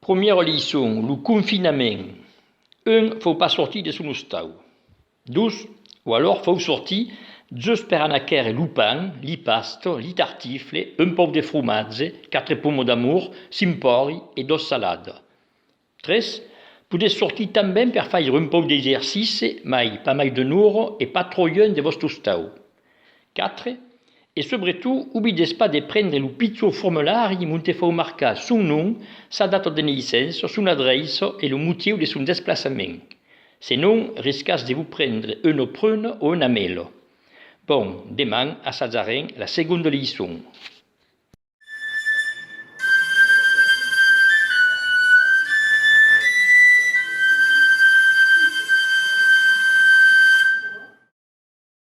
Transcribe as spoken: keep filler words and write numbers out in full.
Promiera leiçon, lo confinament. Un, fau pas sortir de son ostau. Dos, o alòr fau sortir just per anar quèrre lo pan, li pasta, li tartifle, un pauc de fromatge, quatre pomas d'amor, cinc pòrri e dos saladas. Tres, podètz sortir tanben per faire un pauc d'exercici, mai pas mai d'una ora e pas tròp luènh de vòstre ostau. Quatre, e subretot, oblidètz pas de prendre lo pichon formulari monte fau marcar son nom, sa data de naissença, son adreça e lo motiu de son desplaçament. Senon, riscatz de vos prendre una pruna o una mela. Bon, deman assajatz la segonda leiçon.